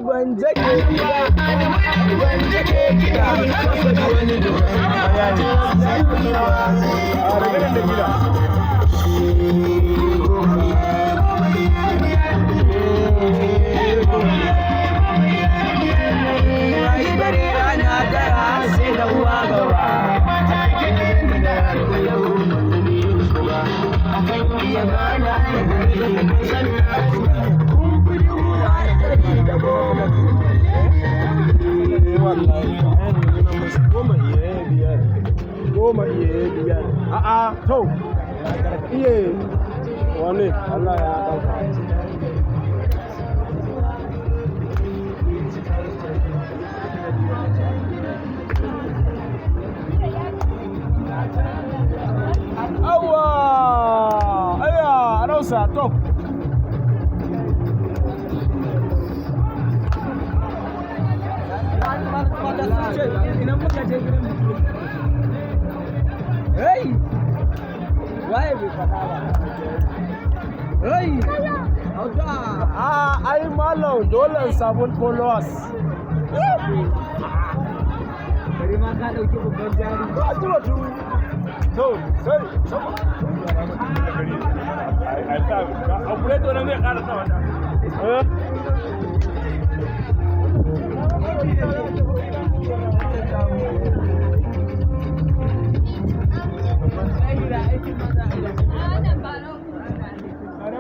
Gwanje ke kiɗa, gwanje ke kiɗa. A daga nan da gida. Ai dare ana dara sai da uwa gaba. Wallahi 10 iye 5, 10 iye 5. A'a, to iye wane Allah ya dauka. Awa aya arausa to. Idan muka je gidan biki. Hey! Waye bai faɗa ba? Hey! Auta! A ai malam, dole in samu followers. Bari ma ka ɗauki babban jari. Ba ji batu. To sai sama. Operator ne zai ƙara sa wata. Eh.